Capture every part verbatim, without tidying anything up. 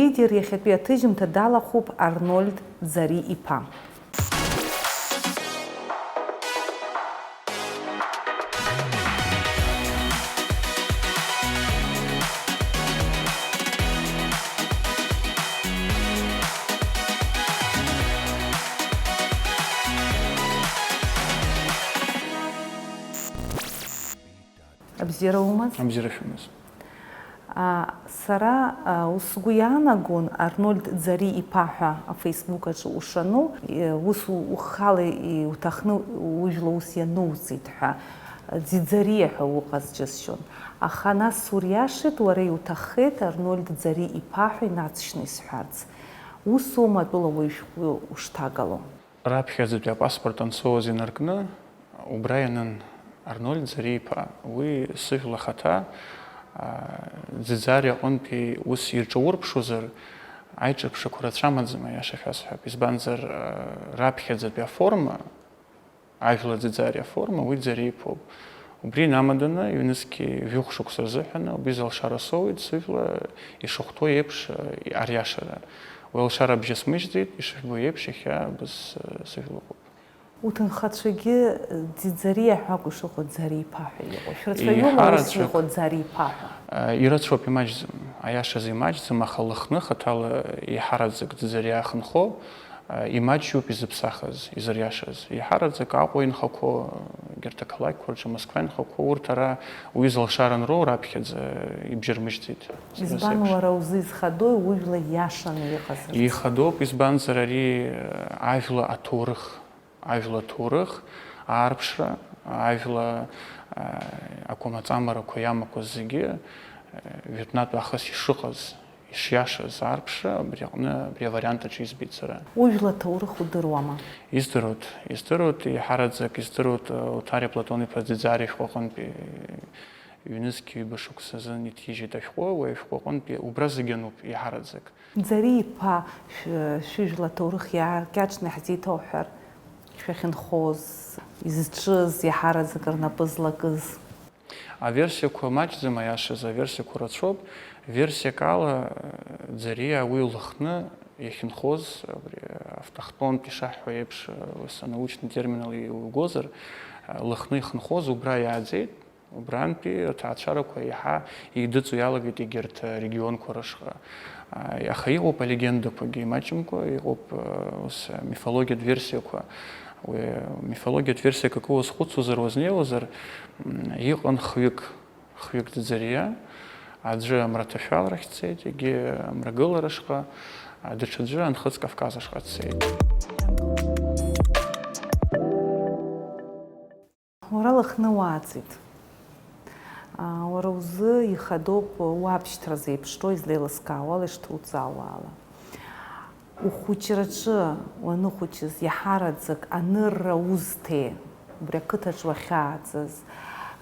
Лидер иахьатәи аҭыжьымҭа далахәуп Арнольд Ӡари-иԥа. Абзиара умаз? Абзиара шәымаз. А, сара, а, ус сгәы иаанагон, Арнольд Ӡари-иԥа ҳәа афейсбук аҿы ушану, е, ус у-, ухала иуҭахны ужәла ус иануҵеит ҳәа, Ӡиӡариа ҳәа уҟаз џьысшьон. Аха нас суриашеит, уара иуҭаххеит Арнольд Ӡари-иԥа ҳәа инацшьны исҳәарц. Усоума атәыла уаҩ шәҟәы ушҭагало? Раԥхьаӡатәи апаспорт ансоуаз инаркны, убра ианын Арнольд Ӡари-иԥа. Уи сыжәла ахаҭа, аа, Ӡиӡариа аҟынтәи ус ирҿаурԥшузар, аиҿырԥшрақәа рацәа амаӡам, аиаша шәасҳәап. Избанзар, аа, раԥхьаӡатәи аформа, ажәла Ӡиӡариа аформа, уи Ӡари-иԥоуп. Убри инамаданы, ҩнызқьи жәохә шықәса рзыҳәан убри залшара соуеит, сыжәла ишахәҭоу еиԥш, ариашара. Уи алшара абжьы смыжьӡеит, ишыжәбо еиԥш, иахьа быз, сыжәла ыҟоуп. Уҭынхацәагьы Ӡиӡариа ҳәа акәу ишыҟоу, Ӡари-иԥа ҳәа иҟоу? Шәрацәаҩума ус Иҳараӡак. Иҟоу, Ӡари-иԥа ҳәа? Ирацәоуп, имаҷӡам. Аиашазы имаҷӡам, аха Лыхны хаҭала иҳараӡак Ӡиӡариа ахынхо, Имаҷҩуп изыԥсахыз, изыриашаз. Иҳараӡак Аҟәа инхақәоу, егьырҭ ақалақьқәа рҿы, Москва инхақәоу, урҭ ара уи залшара анроу раԥхьаӡа ибжьырмыжьӡеит. Избан уара узы изхадои ужәла иашаны иҟазарц? Ихадоуп, избанзар ари, ажәла аҭоурых, ажәла аҭоурых, аарԥшра, ажәла, ақәамаҵамарақәа иамақәаз зегьы, жәытәнатә аахыс ишыҟаз. Ишиашаз аарԥшра абри аҟны, абри авариант аҿы избеит сара. Ужәла аҭоурых удыруама? Издыруеит, издыруеит, еиҳараӡак издыруеит, Отариа Платон-иԥа Ӡиӡариа ишәҟәы аҟынтәи ҩнызқь ҩба шықәса азын иҭижьит ашәҟәы, уи ашәҟәы аҟынтәи убра зегь ануп, еиҳараӡак. Ӡари-иԥа шә-, шәыжәла аҭоурых иааркьаҿны иаҳзеиҭоуҳәар, шәахьынхоз, изҿыз, еиҳараӡак рнапы злакыз? Аверсиақәа маҷӡам, аиашаз, аверсиақәа рацәоуп. Версиак ала, Ӡариа уи Лыхны иахьынхоз, абри автохтонтә ишаҳҳәо еиԥш, ус анаучный терминала иугозар, Лыхны ихынхоз убра иааӡеит, убрантәи аҭаацәарақәа еиҳа еидыҵо иалагеит егьырҭ регионқәа рышҟа. Аха иҟоуп алегендақәагьы имаҷымкәа, иҟоуп, ус, мифологиатә версиақәа. Уи мифологиатә версиак акы уазхәыцуазар, уазнеиуазар, м, иҟан хҩык, хҩык Ӡариа, аӡәы амраҭашәаларахь дцеит, егьи амрагыларашҟа, а, даҽаӡәы анхыҵ Кавказ ашҟа дцеит. Уара Лыхны уааӡеит. Аа, уара узы ихадоуп уабшьҭра зеиԥшроу, излеилыскаауа ала, ишҭуҵаауа ала. Ухәыҷраҿы уаныхәыҷыз иаҳараӡак анырра узҭеи, убри ақыҭаҿ уахьааӡаз,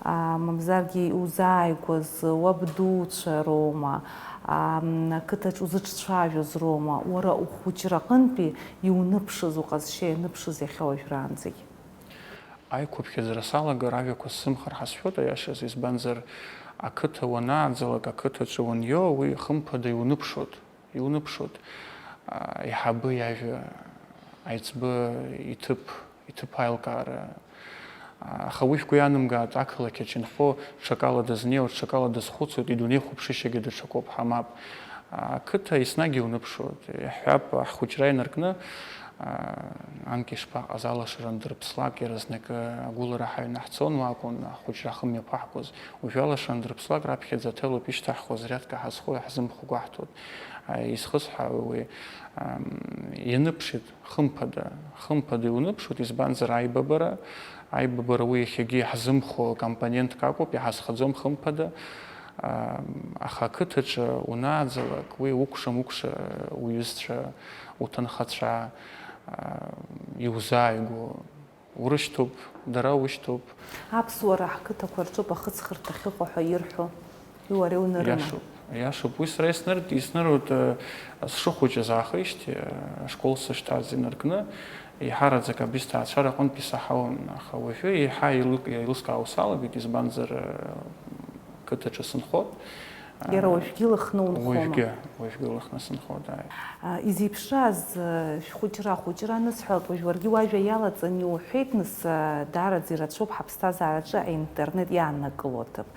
аа, мамзаргьы иузааигәаз уабдуцәа роума, аа, ақыҭаҿ узыҿцәажәоз роума, уара ухәыҷра аҟынтәи иуныԥшыз, уҟазшьа ианыԥшыз иахьа уажәраанӡагь? Аиқәыԥхьаӡара салагар ажәақәа сзымхар ҳәа сшәоит, аиашаз, избанзар, ақыҭа уанааӡалак, ақыҭаҿы уанио, уи хымԥада иуныԥшуеит, иуныԥшуеит, а, аиҳабы иажәа, аиҵбы иҭыԥ, иҭыԥ аилкаара. А, аха уи шәгәы иаанамгааит, ақалақь аҿы инхо ҽакала дазнеиуеит, ҽакала дазхәыцуеит, идунеихәаԥшышьагьы даҽакоуп, ҳа мап. Ақыҭа еснагь иуныԥшуеит. Иаҳҳәап, ҳхәыҷра инаркны, аа, анкьа ишԥаҟаз, алашара андырԥслак, иаразнакы агәылара ҳаҩнаҳцон, уа акәын ҳхәыҷра ахымҩаԥаҳгоз. Уажәы алашара андырԥслак раԥхьаӡа аҭел ауп ишьҭаҳхуа, зарядка ҳазхоу иаҳзымхәо гәаҳҭоит. Ааи, изхысҳәаауеи уи, ам, ианыԥшит, хымԥада, хымԥада иуныԥшуеит, избанзар, аибабара, аибабара уи иахьагьы иаҳзымхәо компонентк акәуп, иҳазхаӡом, хымԥада. Аха ақыҭаҿы унааӡалак, уи укәша-мыкәша уҩызцәа, уҭынхацәа иузааигәоу урышьҭоуп, дара урышьҭоуп. Аԥсуара ҳқыҭақәа рҿоуп ахыҵхырҭа ахьыҟоу ҳәа ирҳәо, уи уара иунарыма? Иашоуп, иашоуп. Уи сара иснырт-, иснырут, э, сшыхәыҷыз аахижьҭеи, э, ашкол сышҭаз инаркны, еиҳараӡак абри сҭаацәара аҟынтә исаҳауан, аха уажәы еиҳа еилык-, еилыскаауа салагеит, избанзар, э, қыҭаҿы сынхоит. Иара уажәгьы Лыхны унхома? Уажәгьы, Уажәгьы улыхны сынхоит, ааи. Изеиԥшраз шәхәыҷра ахәыҷра анысҳәалак, уажә уаргьы уажәа иалаҵаны иуҳәеит, нас, даараӡа ирацәоуп ҳаԥсҭазаараҿы аинтернет иааннакыло аҭыԥ.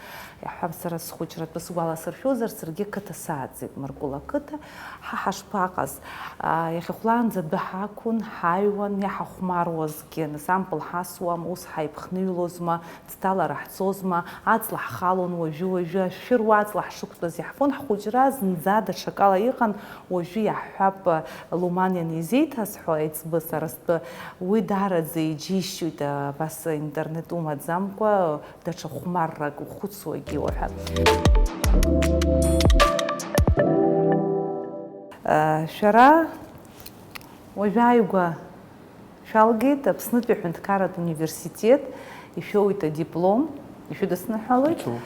Иаҳҳәап, сара схәыҷратәы сгәаласыршәозар, саргьы қыҭа сааӡеит, Мыркәыла ақыҭа. Ҳа ҳашԥаҟаз? Иахьа хәлаанӡа адәы ҳақәын, ҳаҩуан, иаҳахәмаруазгьы, нас ампыл ҳасуам, ус ҳаиԥхныҩлозма, ӡҭалара ҳцозма, аҵла ҳхалон уажәы-уажәы, ашәыр уа аҵла ҳшықәтәаз иаҳфон, ҳхәыҷра зынӡа даҽакала иҟан, уажәы иаҳҳәап, Луман ианизеиҭасҳәо аиҵбы сара стәы, уи даараӡа иџьеишьоит, абас интернет умаӡамкәа даҽа хәмаррак ухәыцуагьы уҳәа. Шәара уажәааигәа шәалгеит Аԥснытәи аҳәынҭқарратә университет, ишәоуеит адиплом, ишәыдысныҳәалоит. Иҭоуп.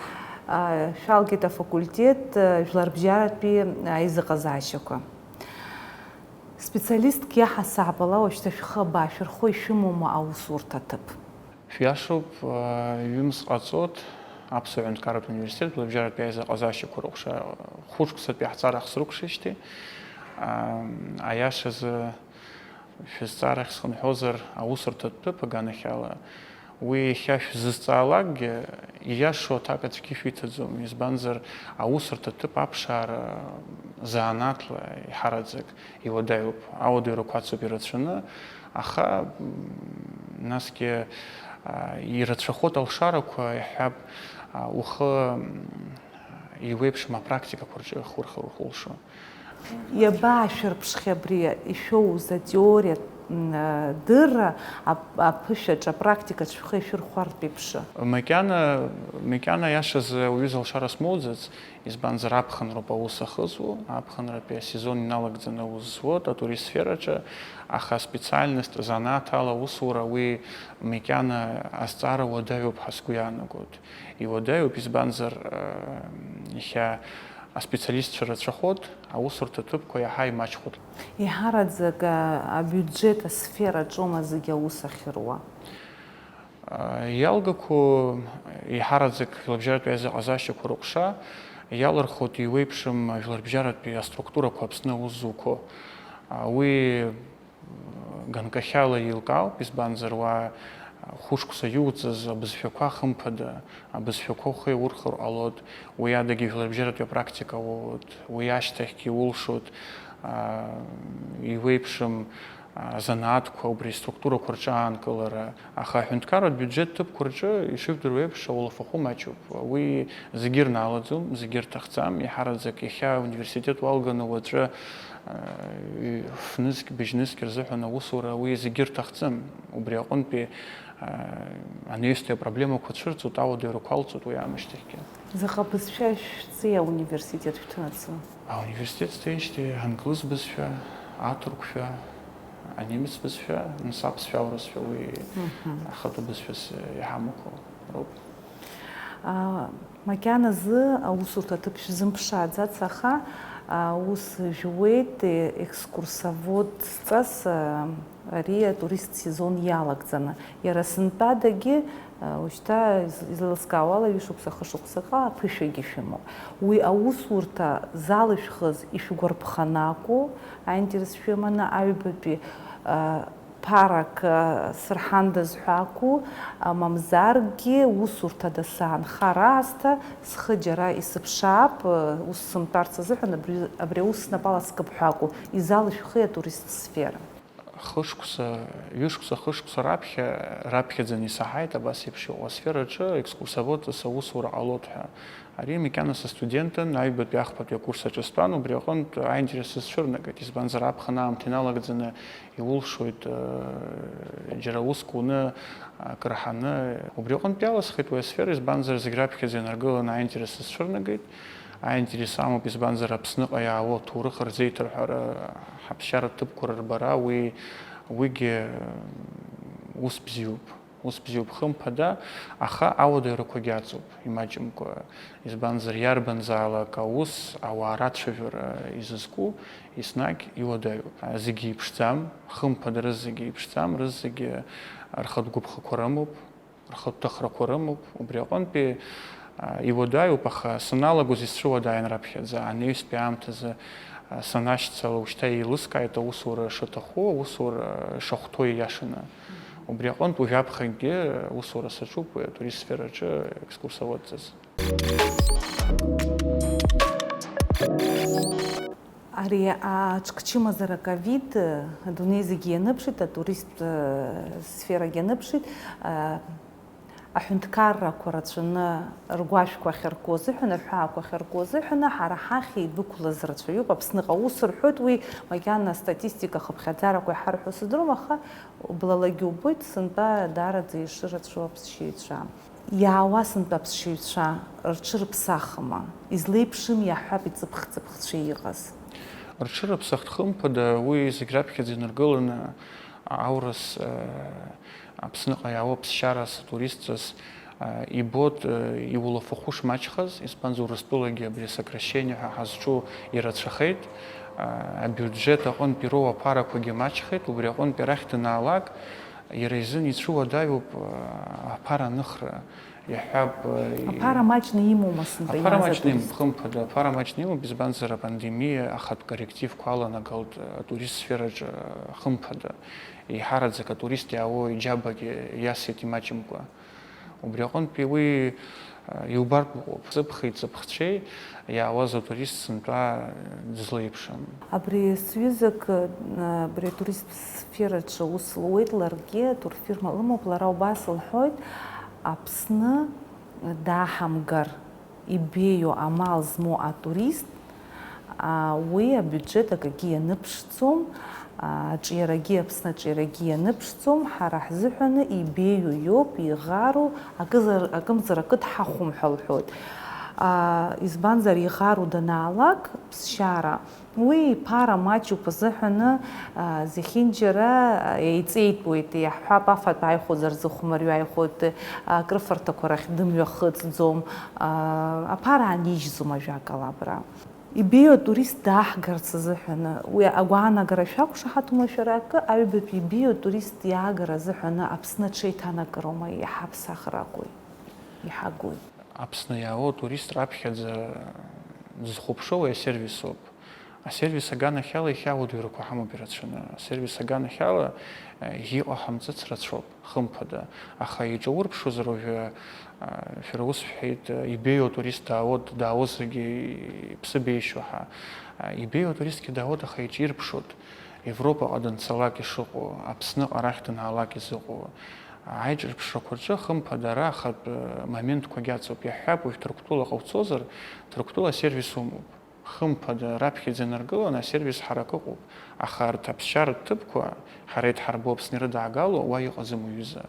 Шәалгеит афакультет, жәларбжьаратәи аизыҟазаашьақәа. Специалистк иаҳасаб ала уажәшьҭа шәхы абаашәырхо, ишәымоума аусурҭа аҭыԥ? Шәиашоуп, ҩымз ҟаҵот Аԥсуа Ҳәынҭқарратә Университет Жәларбжьаратәи аизыҟазаашьақәа рыҟәша хәышықәсатәи ҳҵара ахсыркәшеижьҭеи. Аиашазы, шәызҵаарахь схынҳәозар, аусурҭа аҭыԥ аганахьала, уи иахьа шәзызҵаалакгьы, ииашоу аҭак аӡәгьы шәиҭаӡом, избанзар, аусурҭа аҭыԥ аԥшаара занааҭла иҳараӡак иуадаҩуп, ауадаҩрақәа ацуп ирацәаны, аха, м, насгьы, а, ирацәахоит алшарақәа, иаҳҳәап, а, ухы, м, иуеиԥшым апрактикақәа рҿы хурхар ухылшо. Иабаашәырԥшхьеи абри ишәоуз атеориа, м, дырра ап-, аԥышәаҿы, апрактикаҿ шәхы ишәырхәартә еиԥш? Макьана, макьана аиашазы ауаҩы залшара смоуӡац, избанзар аԥхынроуп аус ахызуа, аԥхынратәи асезон иналагӡаны аус зуеит атурист сфераҿы, аха аспециальность, азанааҭ ала аусура уи макьана азҵаара уадаҩуп ҳәа сгәы иаанагоит. Иуадаҩуп, избанзар, э, иахьа аспециалистцәа рацәахоит, аусурҭа ҭыԥқәа иаҳа имаҷхоит. Еиҳараӡак, а, абиуџьет асфераҿоума зегьы аус ахьыруа? Э, иалгақәо еиҳараӡак жәларбжьаратәи аизыҟазаашьақәа рыҟәша иалырхуеит еиуеиԥшым жәларбжьаратәи аструктурақәа Аԥсны аус зуқәо. А, уи ганкахьала еилкаауп, избанзар, уа хәышықәса иуҵаз абызшәақәа, хымԥада, абызшәақәа ухы иаурхар ҟалоит, уи адагьы жәларбжьаратәи апрактика уоуеит, уи ашьҭахьгьы иулшоит, аа, еиуеиԥшым, аа, занааҭқәа убри аструктурақәа рҿы аанкылара. Аха аҳәынҭқарратә биуџьет ҭыԥқәа рҿы, ишыжәдыруа еиԥш, ауалафахәы маҷуп. Уи зегьы рналаӡом, зегьы рҭахӡам, еиҳараӡак иахьа ауниверситет уалганы уаҵәы, Фнызқь, быжьнызқь рзыҳәан аусура уи зегьы рҭахӡам. Убри аҟынтәи, а, анаҩстәи апроблемақәа цәырҵуеит, ауадаҩрақәа алҵуеит уи аамышьҭахьгьы. Заҟа бызшәа шәҵеи ауниверситет шәҭанаҵы? Ауниверситет сцеижьҭеи англыз бызшәа, аҭырқәшәа, анемец бызшәа, нас аԥсшәа, аурысшәа, уи Мгм. ахатәы бызшәас иҳамақәоу роуп. А, макьаназы аусурҭа аҭыԥ шәзымԥшааӡац, аха, а, ус жәуеит, е-, екскурсоводҵас, а, ари атурист сезон иалагӡаны. Иара сынтәадагьы, а, ушьҭа из-, излазкаауала, ҩышықәса, хышықәсаҟа аԥышәагьы шәымоуп. Уи аусурҭа залышәхыз ишәгәарԥханы акәу, аинтерес шәыманы аҩбатәи, а, ԥарак, а, сырҳандаз ҳәа акәу, а, мамзаргьы усурҭада саанхар аасҭа схы џьара исыԥшаап, а, ус сымтәарц азыҳәан абри, абри аус снапала скып ҳәа акәу, изалышәхи атурист сфера? Хышықәса, ҩышықәса, хышықәса раԥхьа, раԥхьаӡаны исаҳаит абас еиԥш иҟоу асфераҿы екскурсоводҵас аусура ҟалоит ҳәа. Ари макьана са студентын, аҩбатәи ахԥатәи акурс аҿы стәан, убри аҟынтә аинтерес сызцәырнагеит, избанзар, аԥхын аамҭа иналагӡаны иулшоит, э, џьара уск уны, акыр ҳаны. Убри аҟынтә иаласхеит уи асфера, избанзар, зегь раԥхьаӡа инаргыланы аинтерес сызцәырнагеит. Аинтерес амоуп, избанзар, Аԥсныҟа иаауа аҭоурых рзеиҭарҳәара, ҳаԥсшьаратә ҭыԥқәа рырбара, уи, уигьы, э, ус бзиоуп. Ус бзиоуп, хымԥада, аха ауадаҩрақәагьы аҵоуп, имаҷымкәа. Избанзар, иарбанзаалак аус ауаа рацәажәара изызку еснагь иуадаҩуп. Зегьы еиԥшӡам, хымԥада, рызегьы еиԥшӡам, рызегьы рхатә гәыԥхақәа рымоуп, рхатә ҭахрақәа рымоуп. Убри аҟынтәи, Иуадаҩуп, аха саналагоз исцәыуадаҩын раԥхьаӡа, анаҩстәи аамҭазы санашьцыла, ушьҭа еилыскааит аусура шаҭаху, аусура шахәҭоу ииашаны. Убри аҟынтә уажәаԥхьагьы аусура саҿуп уи атурист сфераҿы екскурсоводҵас. Ари аҽкчымазара ковид адунеи зегьы ианыԥшит, атурист сферагьы аныԥшит. Аҳәынҭқаррақәа рацәаны ргәашәқәа ахьырку азыҳәан, рҳәаақәа ахьырку азыҳәан, ҳара ҳахь идәықәлаз рацәаҩуп. Аԥсныҟа ус рҳәоит, уи макьана астатистика хыԥхьаӡарақәа иҳарҳәо сыздыруам, аха блалагьы убоит, сынтәа даараӡа ишырацәоу аԥсшьаҩцәа. Иаауа сынтәа аԥсшьаҩцәа рҽырԥсахма, излеиԥшыми аҳәап иҵыԥх-ҵыԥхцәа иҟаз? Рҽырыԥсахт хымԥада, уи зегь раԥхьаӡа инаргыланы аурыс, э, Аԥсныҟа иаауа ԥсшьарас, атуристҵас, э, ибот, э, иулафахәы шмаҷхаз, избанзар, Урыстәылагьы абри асокращение ҳәа ҳазҿу ирацәахеит, э, абиуџьет аҟынтә ироу аԥарақәагьы маҷхеит, убри аҟынтә арахь данаалак, иара изын ицәыуадаҩуп, э, аԥара аныхра, иаҳҳәап, э, Аԥара маҷны имоума сынтәа аԥара иааз маҷны имоуп, атурист? Хымԥада, аԥара маҷны имоуп, избанзар, апандемиа ахатә коррективқәа аланагалт, э, атурист сфераҿы, э, хымԥада. Еиҳараӡак атурист иаауа иџьабагьы иасит имаҷымкәа. Убри аҟынтәи уи, э, иубартә ыҟоуп, ҵыԥхи ҵыԥхцәеи иаауаз атурист сынтәа дызлеиԥшым. Абри сҩызак, э, абри атурист сфераҿы аус луеит ларгьы, атурфирма лымоуп, лара убас лҳәоит, Аԥсны дааҳамгар ибеиоу амал змоу атурист, а, уи абиуџьет акгьы ианыԥшӡом, а, аҿиарагьы, Аԥсны аҿиарагьы ианыԥшӡом, ҳара ҳзыҳәаны ибеиоу иоуп, иӷару, акызар-, акымзар акы дҳахәом ҳәа лҳәоит. А, избанзар, иӷару данаалак, ԥсшьара, уи иԥара маҷуп азыҳәаны, а, зехьынџьара, а, еиҵеитәуеит, иаҳҳәап, афатә ааихәозар зыхәмарҩы ааихәоит, а, акрыфарҭақәа рахь дымҩахыҵӡом, а, аԥара аанижьӡом, ажәакала, абра. Ибеиоу атурист дааҳгарц азыҳәаны, уи агәаанагара шәақәшаҳаҭума шәара акы, аҩбатәи ибеиоу атурист иаагара азыҳәаны Аԥсны аҽеиҭанакыроума иҳаԥсахракәи, иҳагуи? Аԥсны иаауа атурист раԥхьаӡа дызхәаԥшуа асервис ауп. Асервис аганахьала иахьа ауадаҩрақәа ҳамоуп ирацәаны. Асервис аганахьала, э, иҟоу ҳамҵыц рацәоуп, хымԥада. Аха иҿаурԥшуазар уажәы, э, шәара ус шәҳәеит, э, ибеиоу атурист даауа-, даауазаргьы иԥсы беишьо ҳәа. Э, ибеиоу атуристгьы даауеит, аха иҿирԥшуеит. Европаҟа данцалак ишыҟоу, Аԥсныҟа арахь данаалак изыҟоу. Аиҿырԥшрақәа рҿы, хымԥада, ара ахатә, э, моментқәагьы аҵоуп. Иаҳҳәап, уажә Ҭырқәтәыла ҟауцозар, Ҭырқәтәыла асервис умоуп. Хымԥада, раԥхьаӡа инаргыланы асервис ҳарак ыҟоуп, аха арҭ аԥсшьаратә ҭыԥқәа, ҳара идҳарбо Аԥсны ирыдаагало, уа иҟаӡам уҩыза,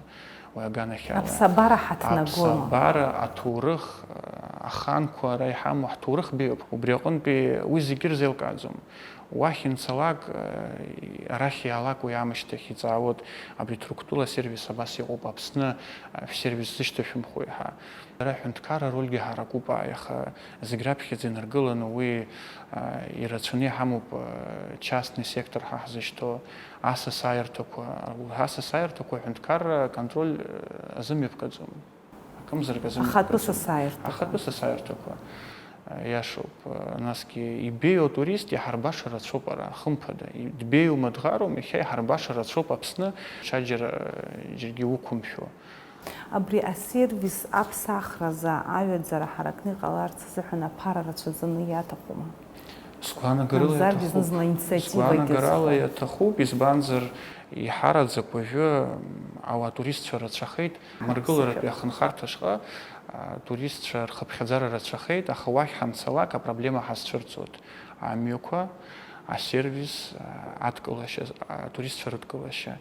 уи аганахьала. Аԥсабара ҳаҭнагома? Аԥсабара, аҭоурых, аханқәа ара иҳамоу ҳҭоурых беиоуп. Убри аҟынтәи уи зегьы ирзеилкааӡом. Уахь инцалак, арахь иаалак уи аамышьҭахь иҵаауеит, абри Ҭырқәтәыла асервис абас иҟоуп, Аԥсны шәсервис зышьҭашәымхуеи ҳәа. Ара аҳәынҭқарра арольгьы ҳаракуп, аиаха зегь раԥхьаӡа инаргыланы уи, а, ирацәаны иҳамоуп, а, частный сектор ҳәа ҳзышьҭоу, асасааирҭақәа, асасааирҭақәа аҳәынҭқарра аконтроль, а, азымҩаԥгаӡом. Акымзарак азымҩаԥгаӡом. Ахатәы сасааирҭақәа. Ахатәы сасааирҭақәа. А, иашоуп. А, насгьы ибеиоу атурист иаҳарбаша рацәоуп ара, хымԥада. И-, дбеиоума, дӷарума, иахьа иаҳарбаша рацәоуп Аԥсны, ҽаџьара, а, џьаргьы уқәымшәо. Абри асервис аԥсахразы аҩаӡара ҳаракны иҟаларц азыҳәан аԥара рацәаӡаны иаҭахума? Сгәаанагарала Мамзаргьы иаҭахуп. Зны-зынла инициативагьы Сгәаанагарала зхуа. Иаҭахуп, избанзар, иҳараӡак уажәы, м, ауаа туристцәа рацәахеит, мыргыларатәи ахынҳәра ашҟа, а, туристцәа рхыԥхьаӡара рацәахеит, аха уахь ҳанцалак апроблема ҳазцәырҵуеит. Амҩақәа, асервис, а, адкылашьа, атуристцәа рыдкылашьа.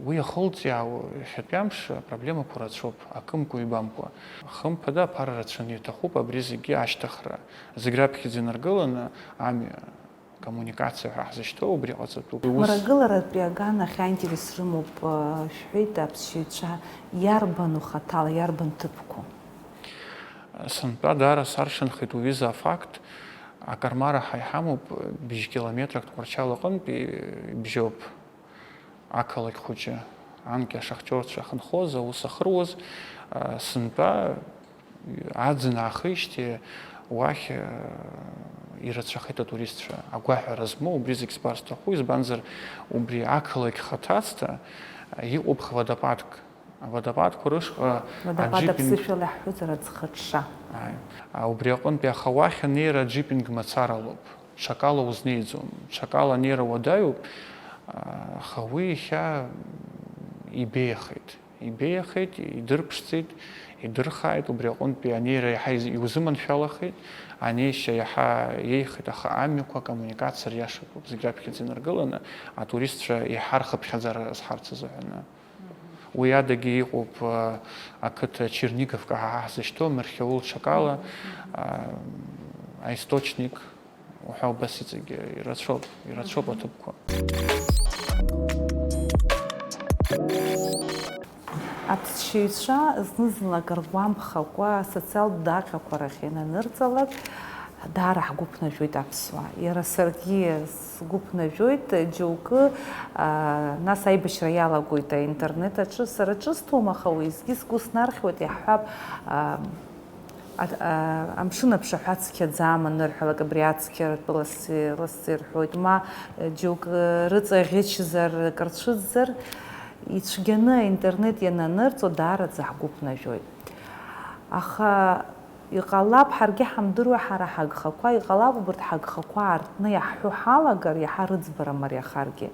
Уи ахылҵиаау иахьатәи амш апроблемақәа рацәоуп, акымкәа-ҩбамкәа. Хымԥада, аԥара рацәаны иаҭахуп абри зегьы ашьҭыхра. Зегь раԥхьаӡа инаргыланы амҩа, коммуникациа ҳәа ҳзышьҭоу убри ҟаҵатәуп. Ус Мрагыларатәи аганахь аинтерес рымоуп, шәҳәеит, аԥсшьаҩцәа иарбану хаҭала, иарбан ҭыԥқәоу? Сынтәа даара саршанхеит уҩыза афакт, акармара ҳа иҳамоуп, бжь километрак Тҟәарчал аҟынтәи ибжьоуп. Ақалақь хәыҷы, анкьа ашахтиорцәа ахынҳәуаз, аус ахыруаз, а, сынтәа Аӡын аахижьҭеи уахь, э, ирацәахеит атуристцәа. Агәаҳәара змоу, убри зегь збар сҭаху, избанзар, убри ақалақь хаҭацҭа иҟоуп водопадк. Аводопадқәа рышҟа Водопад аџьыпинг аԥсышәала иаҳҳәозар аӡхыҽша. Ааи. А, убри аҟынтәи аха уахь анеира аџьыпинг мацаралоуп. Ҽакала узнеиӡом. Ҽакала анеира уадаҩуп. А, аха уи иахьа ибеиахеит. Ибеиахеит, идырԥшӡеит, идырхааит, убри аҟынтәи анеира иаҳа из-, иузыманшәалахеит, анеишьа иаҳа иеихеит, аха амҩақәа акоммуникациа риашатәуп, зегь раԥхьаӡа инаргыланы, атуристцәа иаҳа рхыԥхьаӡара азҳарц азыҳәаны. Уи адагьы иҟоуп, а, ақыҭа Черниговка ҳәа ҳзышьҭоу, Мерхьаул ҽакала, а, аисточник, уҳәа убас иҵегьы ирацәоуп, ирацәоуп аҭыԥқәа. Аԥсшьаҩцәа зны-зынла акыр гәамԥхакәа асоциалтә даҟьақәа рахь инанырҵалак, даара ҳгәы ԥнажәоит аԥсуаа. Иара саргьы сгәы ԥнажәоит, џьоукы, а, нас аибашьра иалагоит аинтернет аҿы. Сара ҿысҭуам, аха уеизгьы сгәы снархьуеит, иаҳҳәап, а, А-, а-, амшын аԥшаҳәа цқьаӡам анырҳәалак, абри ацқьаратәы лассы, лассы ирҳәоит, ма, э, џьоук, э, рыҵаӷьычзар, акыр цәыӡзар, ицәгьаны аинтернет иананырҵо, даараӡа ҳгәы ԥнажәоит. Аха иҟалап, ҳаргьы ҳамдыруа ҳара ҳагхақәа, иҟалап, убарҭ ҳагхақәа аартны иаҳҳәо ҳалагар, иаҳа рыӡбара мариахаргьы.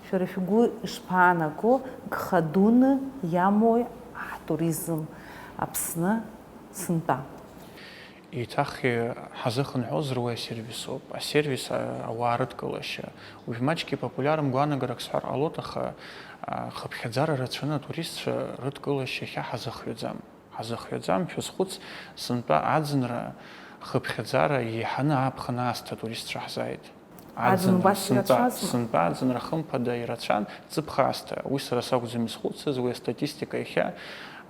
Шәара шәгәы ишԥаанаго, гха дуны иамои ҳтуризм Аԥсны? Сынтәа. Еиҭах ҳазыхынҳәуазар уи асервис ауп. Асервис, а, ауаа рыдкылашьа. Уажә маҷк ипопулиарым гәаанагарак сҳәар ҟалоит, аха, а, хыԥхьаӡара рацәаны атуристцәа рыдкылашьа иахьа ҳазыхҩаӡам. Ҳазыхҩаӡам, шәазхәыц, сынтәа аӡынра хыԥхьаӡара еиҳаны аԥхын аасҭа атуристцәа ҳзааит. Аӡын Аӡын убас сынтәа, ирацәазма? Сынтәа аӡынра хымԥада ирацәан, ҵыԥх аасҭа. Уи сара сакәӡам изхәыцыз, уи астатистика иахьа,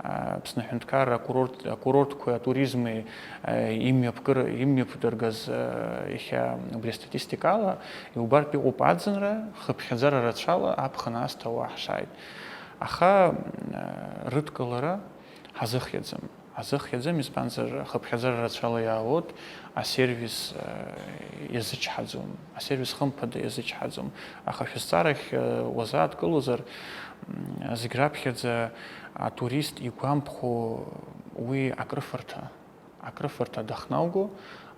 а, Аԥсны аҳәынҭқарра акурорт, акурортқәеи атуризми, а, имҩаԥгар-, имҩаԥдыргаз, а, иахьа убри астатистикала иубартә иҟоуп аӡынра, хыԥхьаӡара рацәала аԥхын аасҭа ауаа ҳшааит. Аха, а, рыдкылара ҳазыхиаӡам. Ҳазыхиаӡам, избанзар, ахыԥхьаӡара рацәала иаауеит, асервис, э, иазычҳаӡом, асервис хымԥада иазычҳаӡом. Аха шәызҵаарахь, э, уазааҭгылозар, м, зегь раԥхьаӡа атурист игәамԥхо уи акрыфарҭа, акрыфарҭа дахнауго,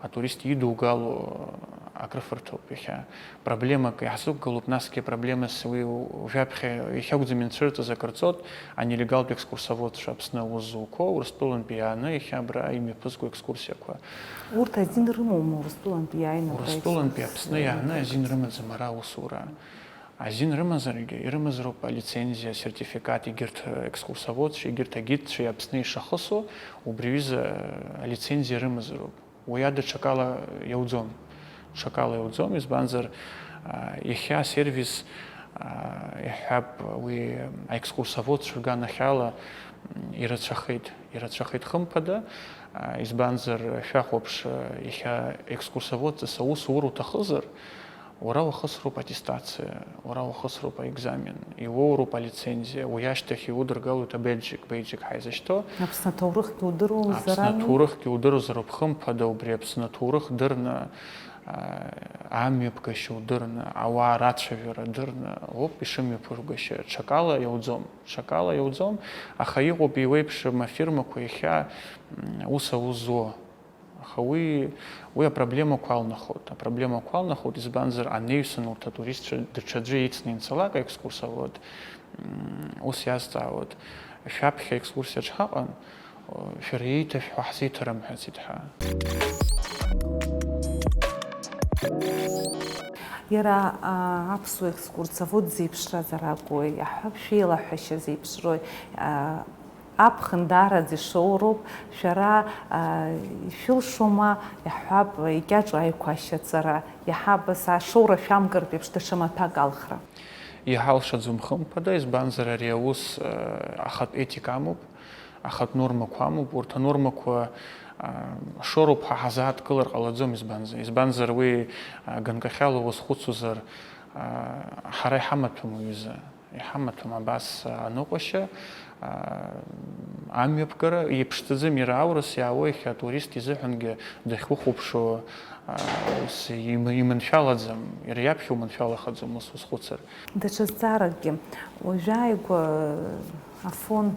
атурист идугало акрыфарҭоуп иахьа. Проблемак иаҳзықәгылоуп, насгьы проблемас уи уажәаԥхьа иахьакәӡам инцәырҵыз акыр ҵуеит, анелегалтә екскурсоводцәа Аԥсны аус зуқәоу, Урыстәылантәи иааны иахьа абра имҩаԥызго екскурсиақәа. Урҭ азин рымоума Урыстәылантәи иааины абра Урыстәылантәи екскурсиа Аԥсны иааны азин рымаӡам ара аусура. Азин рымазаргьы, ирымазароуп алицензиа, асертификат, егьырҭ екскурсоводцәа, егьырҭ агидцәа Аԥсны ишахысу, убри аҩыза алицензиа рымазароуп. Уи ада ҽакала иауӡом. Ҽакала иауӡом, избанзар, а, иахьа асервис, а, иаҳҳәап, уи аекскурсоводцәа рганахьала, м, ирацәахеит, ирацәахеит хымԥада, а, избанзар, шәахәаԥш, а, иахьа екскурсоводҵас аус уур уҭахызар, уара уахысроуп аттестациа, уара уахысроуп аекзамен, иуоуроуп алицензиа, уи ашьҭахь иудыргалоит абеиџьык, беиџьык ҳаизышьҭоу. Аԥсны аҭоурыхгьы удыруазар Аԥсны ами? Аҭоурыхгьы удыруазароуп, хымԥада, убри Аԥсны аҭоурых дырны, а, амҩаԥгашьа удырны, ауаа рацәажәара дырны ауп ишымҩаԥыргашьа, ҽакала иауӡом, ҽакала иауӡом, аха иҟоуп еиуеиԥшым афирмақәа иахьа, м, ус аус зуа. Аха уи, уи апроблемақәа алнахуеит. Апроблемақәа алнахуеит, избанзар, анаҩсан урҭ атуристцәа даҽаӡәы ицны инцалак, аекскурсовод, м, ус иазҵаауеит, шәаԥхьа аекскурсиаҿ ҳаҟан, шәара еиҭашәҳәо ҳзеиҭарымҳәацит ҳәа. Иара, а, аԥсуа екскурсовод зеиԥшразар акәу, иаҳҳәап, шәеилаҳәашьа зеиԥшроу, а, Аԥхын даараӡа ишоуроуп, шәара, а, ишәылшома, иаҳҳәап, икьаҿу аиқәашьаҵара, иаҳа абас ашоура шәамгартә еиԥш даҽа маҭәак алхра? Иҳалшаӡом хымԥада, избанзар ари аус, а, ахатә етика амоуп, ахатә нормақәа амоуп, урҭ анормақәа, а, шоуроуп ҳәа ҳазааҭгылар ҟалаӡом, избанзар, избанзар уи, а, ганкахьала уазхәыцуазар, а, ҳара иҳамаҭәам уҩыза. Иҳамаҭәам абас аныҟәашьа, аа, Амҩаԥгара иԥшӡаӡам, иара аурыс иаауа иахьа атурист изыҳәангьы дахьухәаԥшуа, а, ус им-, иманшәалаӡам, иара иаԥхьа уманшәалахаӡом, ус узхәыцыр. Даҽа зҵааракгьы. Уажәааигәа Афон,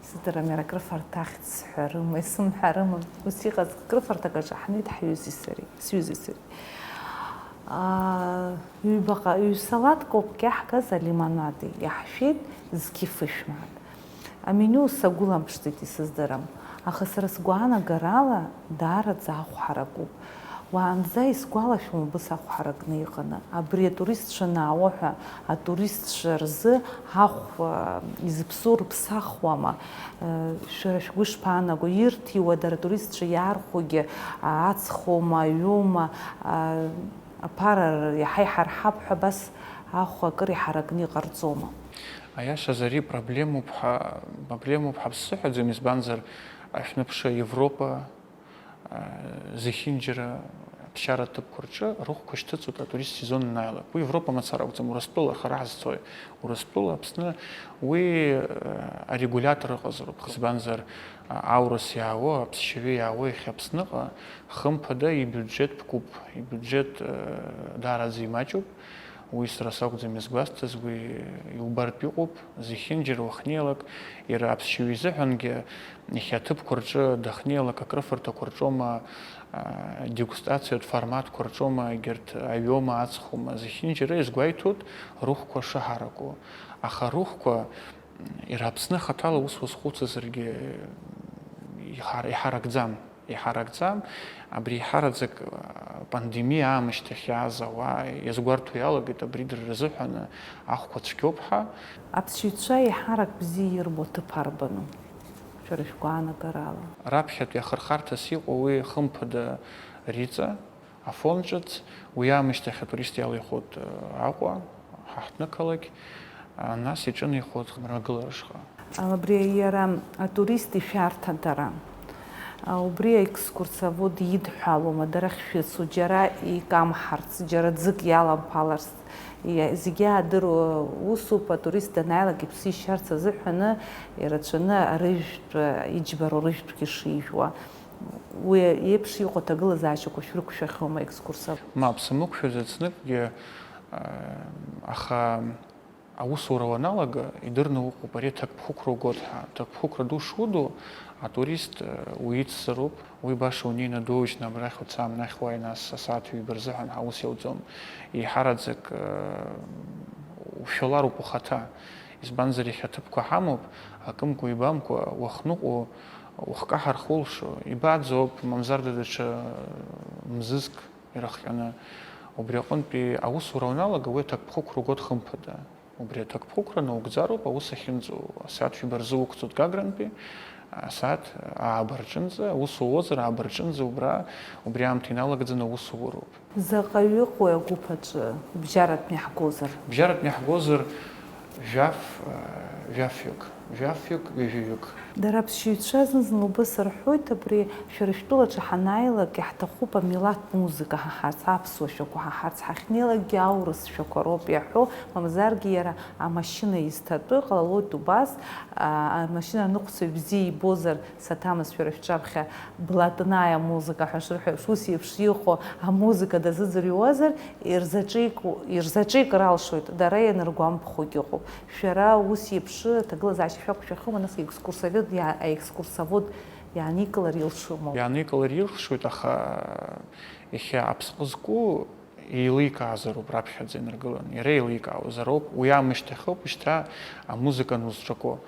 сыздырам, иара акрыфарҭа ахьӡ сҳәарыма, исымҳәарыма, ус иҟаз крыфарҭак аҿы ҳнеит ҳҩызеи сареи, сҩызеи сареи. Аа, ҩбаҟа, ҩ-салаҭкоуп иаҳгаз алимонад, иаҳшәеит зқьы фышә мааҭ. Аменю сагәыламԥшӡеит, исыздырам, аха сара сгәаанагарала даараӡа ахә ҳаракуп. Уаанӡа исгәалашәом убыс ахә ҳаракны иҟаны. Абри атуристцәа наауа ҳәа атуристцәа рзы ахә, а, изыԥсоу рыԥсахуама? Э, шәара шәгәы шԥаанаго? Ирҭиуа дара атуристцәа иаархәогьы, а, аҵхома, аҩома? А, аԥара р-, иаҳа иҳарҳап ҳәа абас ахә акыр иҳаракны иҟарҵома? Аиашаз ари проблемоуп ҳәа, проблемоуп ҳәа бсыҳәаӡом, избанзар, ашәныԥшы Европа, а, зехьынџьара аԥсшьара ҭыԥқәа рҿы рыхәқәа шьҭыҵуеит атурист сезон анааилак. Уи Европа мацара акәӡам, Урыстәыла, ҳара ҳзцои, Урыстәыла, Аԥсны, уи, а, арегулиатор ыҟазароуп. Избанзар, а, аурыс иаауа, аԥсшьаҩы иаауа иахьа Аԥсныҟа, хымԥада ибиуџьет ԥкуп, ибиуџьет, а, даараӡа имаҷуп. Уи сара сакәӡам изгәасҭаз, уи иубартә иҟоуп, зехьынџьара уахьнеилак, иара аԥсшьаҩы изыҳәангьы, иахьа аҭыԥқәа рҿы дахьнеилак, акрыфарҭақәа рҿоума, а, дегустациатә форматқәа рҿоума, егьырҭ аҩома, аҵхума, зехьынџьара изгәеиҭоит рыхәқәа шыҳараку. Аха рыхәқәа, иара Аԥсны хаҭала ус уазхәыцызаргьы, иҳар-, иҳаракӡам. Иҳаракӡам, абри иҳараӡак, а, пандемиа аамышьҭахь иааз ауаа иазгәарҭо иалагеит, абри дара рзыҳәан ахәқәа цәгьоуп ҳәа. Аԥсшьаҩцәа еиҳарак бзиа ирбо аҭыԥ арбану, шәара шәгәаанагарала? Раԥхьатәи ахырхарҭас иҟоу уи, хымԥада, Риҵа, Афон ҿыц, уи аамышьҭахь атурист иалихуеит, э, Аҟәа, ҳа ҳҭнықалақь, а, нас иҿынеихоит мрагыларашҟа. Абри иара атурист ишәарҭа дара. А, убри аекскурсовод идҳәалома, дара ахьшәыцу, џьара икамҳарц, џьара ӡык иаламԥаларц, иа-, зегьы аадыруа усуп, атурист данааилак иԥсы ишьарц азыҳәаны, ирацәаны арыжәтә, иџьбароу рыжәтәгьы шижәуа. Уи еиԥш иҟоу аҭагылазаашьақәа шәрықәшәахьоума, аекскурсовод? Мап, самықәшәаӡац зныкгьы, а, аха аусура уаналага, идырны уҟоуп, ари аҭакԥхықәра угоит ҳәа. Аҭакԥхықәра ду шудоу, атурист, а, уицзароуп, уи баша унеины доужьны абрахь уца, амнахь уааи, нас асааҭ ҩба рзыҳәан ҳәа ус иауӡом. Еиҳараӡак, а, ушәалароуп ухаҭа. Избанзар, иахьа аҭыԥқәа ҳамоуп, акымкәа-ибамкәа уахныҟәо, ухкаҳар хулшо, ибаӡоуп, мамзарда даҽа мзызк ирыхҟьаны. Убри аҟынтәи аусура уаналага, уи аҭакԥхықәра угоит хымԥада. Убри аҭакԥхықәра наугӡароуп аус ахьынҵоу. Асааҭ ҩба рзы уқәҵоит Гагрантәи, асааҭ ааба рҿынӡа, аус ууозар, ааба рҿынӡа убра, убри аамҭа иналагӡаны аус ууроуп. Заҟаҩы ыҟоуи агәыԥ аҿы, бжьаратәны иаҳгозар? Бжьаратәны иаҳгозар, жәаф, э, жәафҩык, жәафҩык, ҩажәаҩык. Дара аԥсшьаҩцәа зны-зынла убыс рҳәоит, абри шәара шәтәылаҿы ҳанааилак, иаҳҭахуп амилаҭ музыка ҳаҳарц, аԥсуа шәақәа ҳаҳарц, ҳахьнеилакгьы аурыс шәақәа роуп иаҳәо, мамзаргьы иара амашьына изҭатәы ҟалалоит убас, а, амашьына аныҟәцаҩ бзиа ибозар, Саҭамыз, шәара шәҿаԥхьа блатная музыка ҳәа шырҳәо еиԥш, ус еиԥш иҟоу амузыка дазыӡырҩуазар, ирзаҿик-, ирзаҿикыр алшоит, дара ианыргәамԥхогь ыҟоуп. Шәара ус еиԥш аҭагылазаашьа шәақәшәахьоума, нас аекскурсовод иа-, аекскурсовод иааникылар илшома? Иааникылар илшоит, аха иахьа аԥсҟы зку еиликаазароуп раԥхьаӡа инаргыланы, иара еиликаауазароуп, уи аамышьҭахьоуп шьҭа амузыка анузҿаку.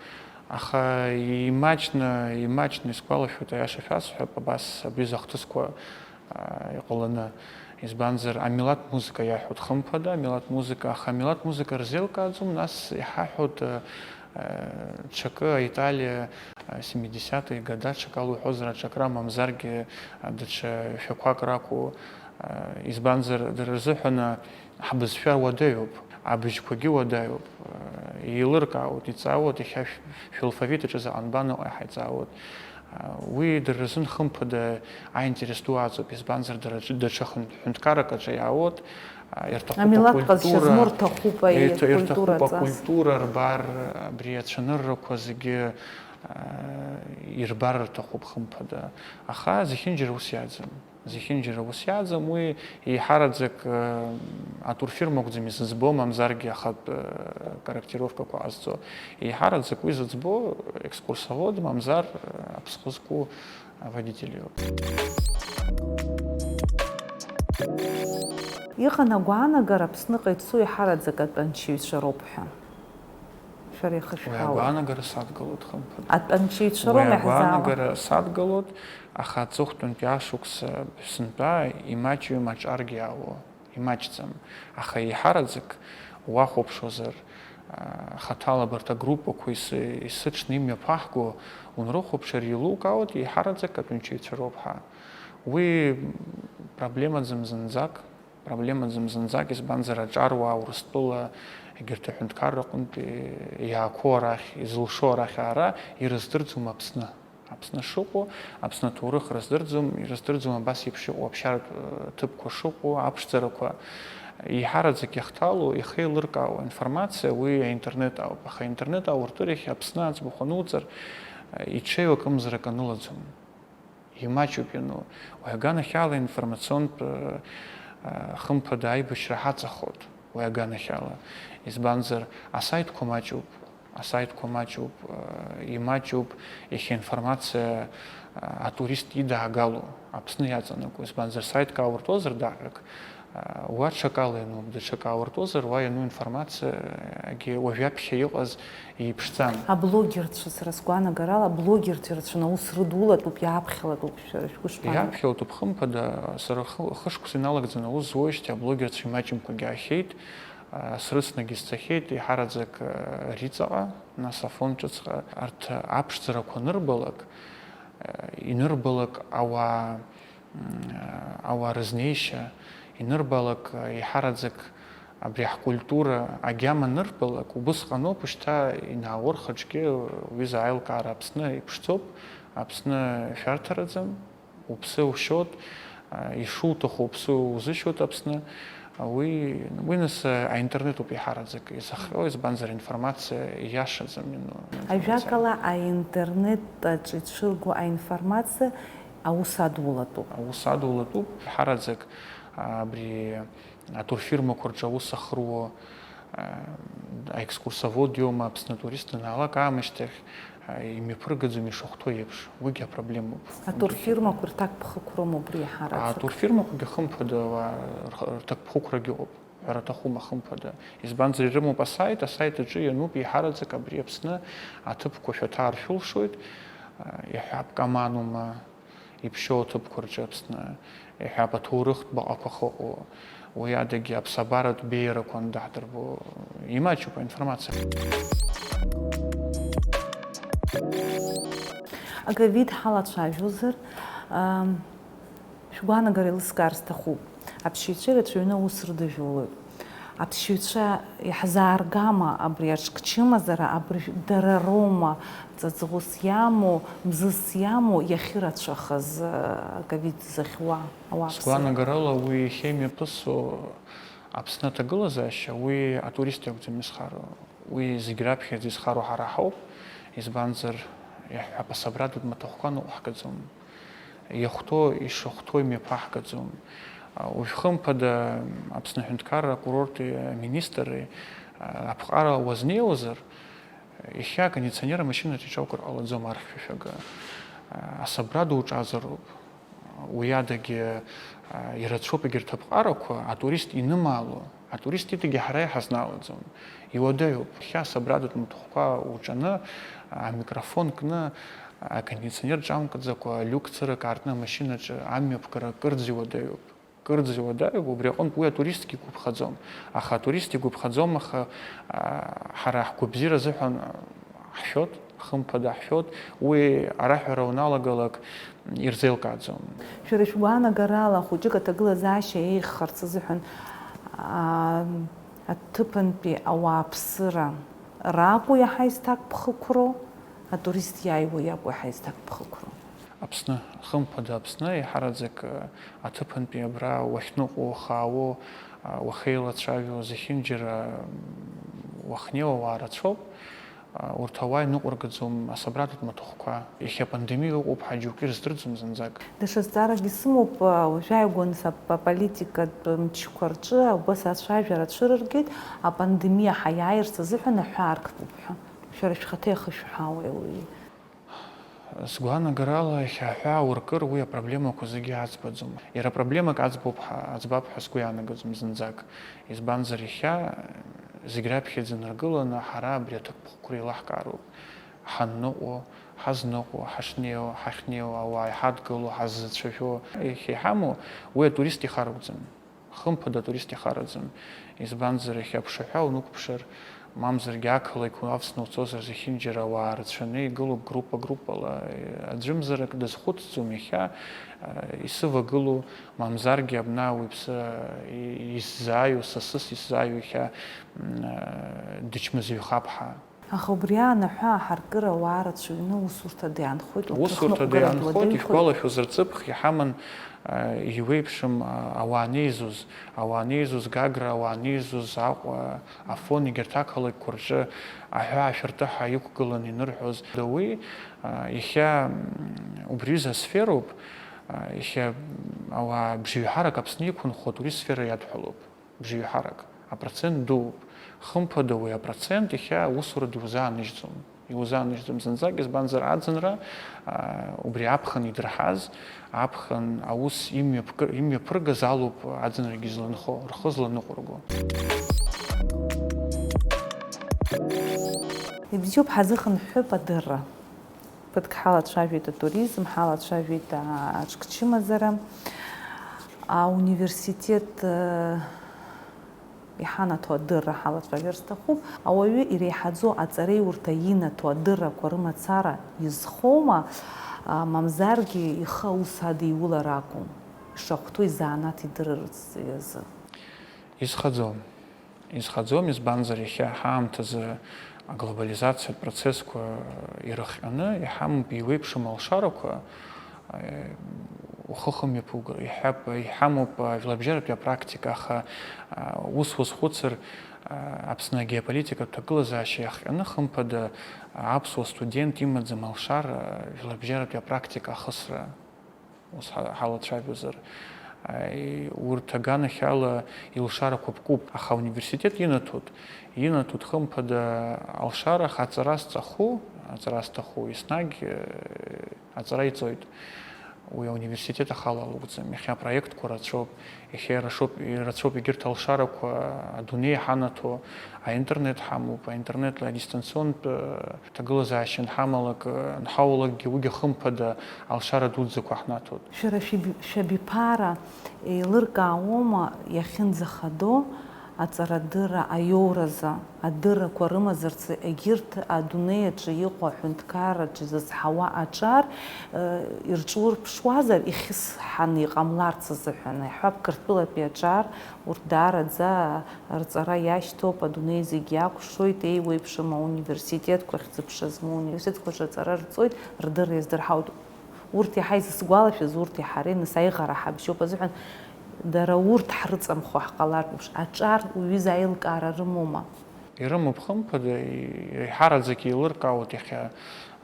Аха имаҷны, имаҷны исгәалашәоит, аиаша шәасҳәап, абас абри захҭысқәа, а, иҟаланы. Избанзар, амилаҭ музыка иаҳәоит хымԥада, амилаҭ музыка, аха амилаҭ музыка рзеилкааӡом, нас иҳаҳәоит, а, а, ҽакы, аиталиа, а, семидесятые года ҽакала уҳәозар, аҿакра, мамзаргьы, а, даҽа шәақәак ракәу, Избанзар, дара рзыҳәан ҳбызшәа уадаҩуп, абыжьқәагьы уадаҩуп, еилыркаауеит, иҵаауеит, иахьа шә-, шәалфавит аҿы заҟа нбан ыҟоу иаҳа иҵаауеит. Уи дара рзын хымԥада аинтерес ду аҵоуп, избанзар, дара даҽа хын-, ҳәынҭқаррак аҿы иаауеит, ирҭахуп амилаҭ ҟазшьа акультура, змоу рҭахуп, ирҭ-, ирҭахуп акультура аҵас. Акультура рбар, абри ацәаныррақәа зегьы аа, ирбар рҭахуп, хымԥада. Аха зехьынџьара ус иаӡам. Зехьынџьара ус иаӡам, уи еиҳараӡак, аа, атурфирма акәӡам изыӡбо, мамзаргьы ахатә, аа, корректировкақәа ҟазҵо. Еиҳараӡак уи зыӡбо екскурсовод, мамзар, аа, аԥсхәы зқәу аводитель иоуп. Иҟан агәаанагара Аԥсныҟа ицо еиҳараӡак атәанчаҩцәа роуп ҳәа. Шәара Уи ихышәҳәаауеит. Агәаанагара садгылоит, хымԥада. Атәанчаҩцәа Уи роума иаҳзаауа? Агәаанагара садгылоит, аха аҵыхәтәантәи ашықәс, сынтәа имаҷҩым аҿаргьы аауа, имаҷӡам. Аха еиҳараӡак уахәаԥшуазар, а, хаҭала абарҭ агруппақәа ис-, исыҽны имҩаԥаҳго унрыхәаԥшыр, еилукаауеит, еиҳараӡак атәанчаҩцәа роуп ҳәа. Уи проблемаӡам зынӡак. Проблемаӡам зынӡак, избанзар, аҿаруаа Урыстәыла егьырҭ аҳәынҭқарра аҟынтәи иаақәоу арахь, изылшо арахь аара ирыздырӡом Аԥсны. Аԥсны шыҟоу, Аԥсны аҭоурых рыздырӡом, ирыздырӡом абас еиԥш иҟоу аԥсшьаратә, э, ҭыԥқәа шыҟоу, аԥшӡарақәа. Еиҳараӡак иахҭало, ихеилыркаауа информациа уи аинтернет ауп. Аха аинтернет ауртәырахь Аԥсны аӡбахә ануҵар, э, иҽеиу акымзарак анылаӡом. Имаҷуп иану. Уи аганахьала информационтә, э, э, хымԥада аибашьра ҳаҵахоит, уи аганахьала. Избанзар, асаитқәа маҷуп, асаитқәа маҷуп, э, имаҷуп иахьа информациа, э, атурист идаагало, Аԥсны иаҵанакуа. Избанзар, саитк ауртәозар даҟьак, уа ҽакала иануп, даҽак ауртәозар, уа иану информациагьы уажәаԥхьа иҟаз иеиԥшӡам. Аблогерцәа, сара сгәаанагарала, аблогерцәа рацәаны аус рыдулатәуп, иааԥхьалатәуп, шәара шәгәы шԥану? Иааԥхьалатәуп, хымԥада, сара хы-, хышықәса иналагӡаны аус зуеижьҭеи аблогерцәа имаҷымкәагьы аахьеит, а, срыцнагьы сцахьеит, еиҳараӡак, а, Риҵаҟа, нас Афон ҿыцҟа, арҭ аԥшӡарақәа анырбалак, а, инырбалак ауаа, м, ауаа рызнеишьа, инырбалак, еиҳараӡак абри ҳкультура агьама анырбалак, убысҟаноуп шьҭа инааур хаҿгьы уҩыза аилкаара Аԥсны иԥшӡоуп, Аԥсны шәарҭараӡам, уԥсы ушьоит, ишуҭаху уԥсы узышьоит Аԥсны. Уи, уи нас аинтернетуп еиҳараӡак изахҟьо, избанзар информациа ииашаӡам, ну, информациа. Ажәакала, аинтернет аҿы ицәырго аинформациа аус адулатәуп. Аус адулатәуп, ҳараӡак, а, абри атурфирмақәа рҿы аус ахыруа, а, аекскурсовод иоума, Аԥсны атурист данаалак аамышьҭахь, а, имҩаԥыргаӡом ишахәҭоу еиԥш, уигьы апроблемоуп. Атурфирмақәа рҭакԥхықәроума убри иаҳараӡак? Атурфирмақәагьы хымԥада, уа, рх-, рҭакԥхықәрагьы ыҟоуп. Ҳәара аҭахума, хымԥада. Избанзар, ирымоуп асаит, асаит аҿы иануп еиҳараӡак абри Аԥсны аҭыԥқәа шәаҭааршәылшоит, иҳәап, Каманума, иԥшьоу аҭыԥқәа рҿы Аԥсны, иҳәап, аҭоурыхтә баҟақәа ахьыҟоу, уи адагьы аԥсабаратә беиарақәа андаҳдырбо, имаҷуп аинформациа. Аковид ҳалацәажәозар, ам, Шәгәаанагара еилыскаар сҭахуп. Аԥсшьаҩцәа ирацәаҩны аус рыдыжәулоит. Аԥсшьаҩцәа иаҳзааргама абри аҿкчымазара, абыржә дара роума ҵаҵӷәыс иамоу, мзызс иамоу иахьырацәахаз, э, ковид зыхьуа ауааԥсыра? Сгәаанагарала, уи иахьа имҩаԥысуа Аԥсны аҭагылазаашьа, уи атурист иакәӡам изхароу. Уи зегь раԥхьаӡа изхароу ҳара ҳауп, избанзар, иаҳҳәап, асабратәытә маҭәахәқәа ныҟәҳгаӡом. Иахәҭоу, ишахәҭоу имҩаԥаҳгаӡом. Уажә хымԥада Аԥсны аҳәынҭқарра акурорти аминистри аԥҟара уазнеиуазар, иахьа акондиционер амашьынаҿ иҿаукыр ҟалаӡом архьшәашәага. Асабрада уҿазароуп. Уи адагьы, а, ирацәоуп егьырҭ аԥҟарақәа, атурист инымаало, атурист идагьы ҳара иҳазналаӡом. Иуадаҩуп, иахьа асабрадатә маҭәахәқәа уҿаны, амикрофон кны, акондиционер ҿамкӡакәа, люк цырак аартны амашьынаҿы амҩаԥгара кырӡа иуадаҩуп. Кырӡа иуадаҩуп, убри аҟынтә уи атуристгьы игәаԥхаӡом. Аха атурист игәаԥхаӡом, аха, а, ҳара ҳгәабзиара азыҳәан ҳшәоит, хымԥада ҳшәоит, уи араҳәара уналагалак ирзеилкааӡом. Шәара шәгәаанагарала, хәыҷык аҭагылазаашьа еиӷьхарц азыҳәан, аа, аҭыԥантәи ауааԥсыра ракәу иаҳа изҭакԥхықәроу, атурист иааиуа иакәу иаҳа изҭакԥхықәроу? Аԥсны, хымԥада Аԥсны, еиҳараӡак, аҭыԥантәи абра уахьныҟәо, уахаауо, уахьеилацәажәо, зехьынџьара уахьнеиуа уаа рацәоуп. Урҭ ауаа иныҟәыргаӡом асабратәи маҭәахәқәа. Иахьа апандемиа ыҟоуп ҳәа џьоукы ирыздырӡом зынӡак. Даҽа зҵаарак исымоуп, уажәы ааигәаны саб аполитикатә мчқәа рҿы убас ацәажәара цәырыргеит, апандемиа ҳаиааирц азыҳәан аҳәаа арктәуп ҳәа. Шәара шәхаҭа иахышәҳәаауеи уи? Сгәаанагарала, иахьа аҳәаа уркыр, уи апроблемақәа зегьы аӡбаӡом. Иара проблемак аӡбоуп ҳәа, аӡбап ҳәа сгәы иаанагаӡом зынӡак. Избанзар, иахьа зегь раԥхьаӡа инаргыланы ҳара абри аҭакԥхықәра еилаҳкаароуп. Ҳанныҟәо, ҳазныҟәо, ҳашнеиуа, ҳахьнеиуа, ауаа иҳадгыло, ҳаззацәажәо. Иахьа иҳамоу уи атурист ихароуӡам. Хымԥада атурист ихараӡам. Избанзар, иахьа аԥшаҳәа унықәԥшыр, мамзаргьы ақалақь уавсны уцозар, зехьынџьара ауаа рацәаны игылоуп группа-группала. Аӡәымзарак дазхәыцӡом иахьа, а, исывагылоу, мамзаргьы абна уаҩԥсы, а, и-, исзааиуа, сасыс исзааиуа иахьа, м, а, дычмазаҩхап ҳәа. Аха убри аан аҳәаа ҳаркыра ауаа рацәаҩны усурҭада иаанхоит, урҭ Усурҭада рыхныҟәгарагь иаанхоит, уадаҩхоит. Ишәгәалашәозар, ҵыԥх иҳаман, а, иуеиԥшым, а, ауаа анеизоз, ауаа анеизоз Гагра, ауаа анеизоз Аҟәа, Афон, егьырҭ ақалақьқәа рҿы аҳәаа ашәырҭыҳәа иқәгыланы инырҳәоз. Уи, а, иахьа, м, убри ҩыза асфероуп, а, иахьа, м, ауаа бжеиҳарак Аԥсны иқәынхо атурист сфера иадҳәалоуп. Бжеиҳарак, апроцент дууп. Хымԥада, уи апроцент иахьа усураду иузааныжьӡом. Иузааныжьӡом зынӡак, избанзар, аӡынра, аа, убри аԥхын идырҳаз, аԥхын аус имҩаԥгы-, имҩаԥыргаз алоуп аӡынрагьы зланхо, рхы зланыҟәырго. Ибзиоуп, ҳазыхынҳәып адырра. Ԥыҭк ҳалацәажәеит атуризм, ҳалацәажәеит, а, аҽкчымазара. Ауниверситет, э, иҳанаҭо адырра ҳалацәажәар сҭахуп. Ауаҩы иреиҳаӡоу аҵареиурҭа инаҭо адыррақәа рымацара изхоума, а, мамзаргьы ихы аус адиулар акәым, ишахәҭоу изанааҭ идырырц азы? Изхаӡом. Изхаӡом, избанзар, иахьа ҳаамҭазы аглобализациатә процессқәа ирыхҟьаны иҳамоуп еиуеиԥшым алшарақәа, ухы хымҩаԥугар, иҳәап, иҳамоуп ажәлабжьаратәи апрактика, аха, ус уазхәыцыр, Аԥсны агеополитикатә ҭагылазаашьа иахҟьаны, хымԥада, аԥсуа студент имаӡам алшара жәларбжьаратәи апрактика ахысра. Ус ҳа-, ҳалацәажәозар, аи, урҭ аганахьала илшарақәа ԥкуп, аха ауниверситет инаҭоит, инаҭоит хымԥада алшара, аха аҵара зҵаху, аҵара зҭаху еснагь, э, аҵара иҵоит. Уи ауниверситет ахала алоуӡам. Иахьа апроектқәа рацәоуп, иахьа ирацәоуп, ирацәоуп егьырҭ алшарақәа, адунеи иҳанаҭо, аинтернет ҳамоуп, аинтернетла адистанционтә, э, ҭагылазаашьа анҳамалак, э, анҳаулакгьы, уигьы хымԥада алшара дуӡӡақәа ҳнаҭоит. Шәара шәи-, шәабиԥара еилыркаауоума иахьынӡахадоу аҵарадырра аиоуразы, адыррақәа рымазарц егьырҭ адунеи аҿы иҟоу аҳәынҭқарраҿы изызҳауа аҿар, э, ирҿурԥшуазар, ихьысҳаны иҟамларц азыҳәан, иаҳҳәап, Қырҭтәылатәи аҿар, урҭ даараӡа рҵара иашьҭоуп, адунеи зегь иакәшоит, еиуеиԥшым ауниверситетқәа, хьӡы-ԥша змоу ауниверситетқәа рҿы аҵара рҵоит, рдырра иаздырҳауеит. Урҭ иаҳа изысгәалашәаз, урҭ иаҳа ареныс аиӷара ҳабжьоуп азыҳәан, дара урҭ ҳрыҵамхо ҳҟалартә еиԥш, аҿар уҩыза аилкаара рымоума? Ирымоуп, хымԥада, еиҳараӡак еилыркаауеит иахьа,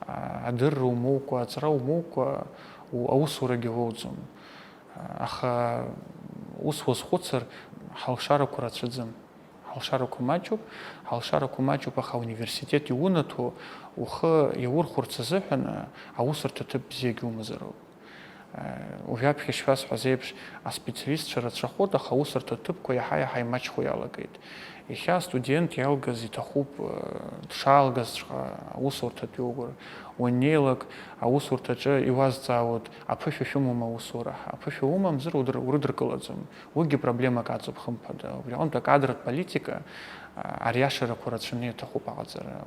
а, адырра умоукәа, аҵара умоукәа, у-, аусурагьы уоуӡом. Аха ус уазхәыцыр, ҳалшарақәа рацәаӡам. Ҳалшарақәа маҷуп, ҳалшарақәа маҷуп, аха ауниверситет иунаҭо, ухы иаурхәарц азыҳәан, аусурҭа ҭыԥ бзиагьы умазароуп. Уажәаԥхьа ишшәасҳәаз еиԥш, аспециалистцәа рацәахоит, аха аусурҭа ҭыԥқәа иаҳа-иаҳа имаҷхо иалагеит. Иахьа астудент иалгаз иҭахуп, дшаалгазҵәҟьа аусурҭатә иугәыр. Уаннеилак, аусурҭаҿы иуазҵаауеит, аԥышәа шәымоума аусура ҳәа. Аԥышәа умамзар, удыр-, урыдыркылаӡом. Уигьы проблемак аҵоуп, хымԥада. Убри аҟынтә акадратә политика, а, ариашарақәа рацәаны иаҭахуп аҟаҵара.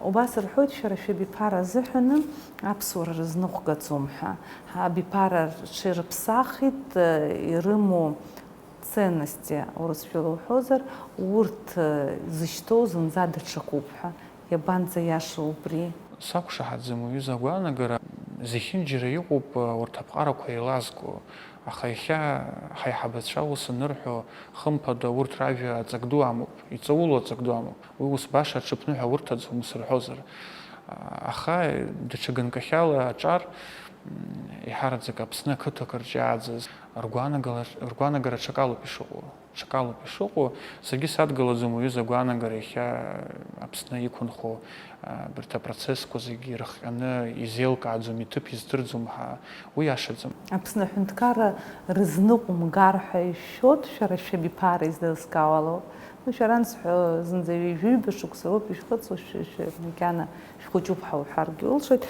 Убас рҳәоит, шәара шәабиԥара азыҳәаны аԥсуара рызныҟәгаӡом ҳәа. Абиԥара рҽирыԥсахит, ирымоу ценности, урысшәала уҳәозар, урҭ, э, зышьҭоу зынӡа даҽакуп ҳәа. Иабанӡаиашоу убри? Сақәшаҳаҭӡам, уҩыза агәаанагара. Зехьынџьара иҟоуп урҭ аԥҟарақәа еилазго, аха иахьа ҳаиҳабацәа ус анырҳәо, хымԥада, урҭ ражәа аҵак ду амоуп, иҵаулоу аҵак ду амоуп. Уи ус баша аҽыԥныҳәа урҭаӡом, ус рҳәозар. Аха даҽа ганкахьала аҿар, м, еиҳараӡак Аԥсны ақыҭақәа рҿы иааӡаз ргәаанагала-, ргәаанагара ҽакалоуп ишыҟоу. Ҽакалоуп ишыҟоу, саргьы садгылаӡом уаҩы загәаанагара иахьа Аԥсны иқәынхо, а, абарҭ апроцессқәа зегьы ирыхҟьаны, изеилкааӡом, иҭыԥ издырӡом ҳәа, уи иашаӡам. Аԥсны аҳәынҭқарра рызныҟәымгар ҳәа ишәшәоит, шәара шәабиԥара излеилыскаауа ала. Ну, шәара ансҳәа, зынӡа ҩажәаҩба шықәса роуп ишәхыҵуа, шәы-, шәы-, макьана шәхәыҷуп ҳәа уҳәаргьы улшоит.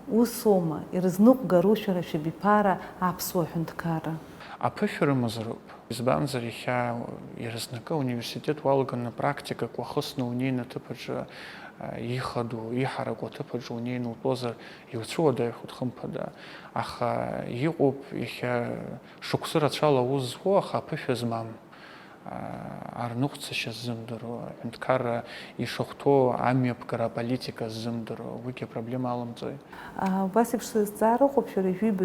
Усоума, ирызныҟәгару шәара шәабиԥара аԥсуа ҳәынҭқарра? Аԥышәа рымазароуп. Избанзар, иахьа ирызнакы ауниверситет уалаганы практикак уахысны унеины аҭыԥ аҿы, а, ихадоу, иҳараку аҭыԥ аҿы унеины утәозар, иуцәуадаҩхоит хымԥада. Аха иҟоуп иахьа шықәсы рацәала аус зуа, аха аԥышәа змам. Арныҟәцашьа ззымдыруа, аҳәынҭқарра ишахәҭоу амҩаԥгара аполитика ззымдыруа, уигьы апроблема алымҵои? Убас еиԥш сызҵаара ыҟоуп, шәара ҩажәиба,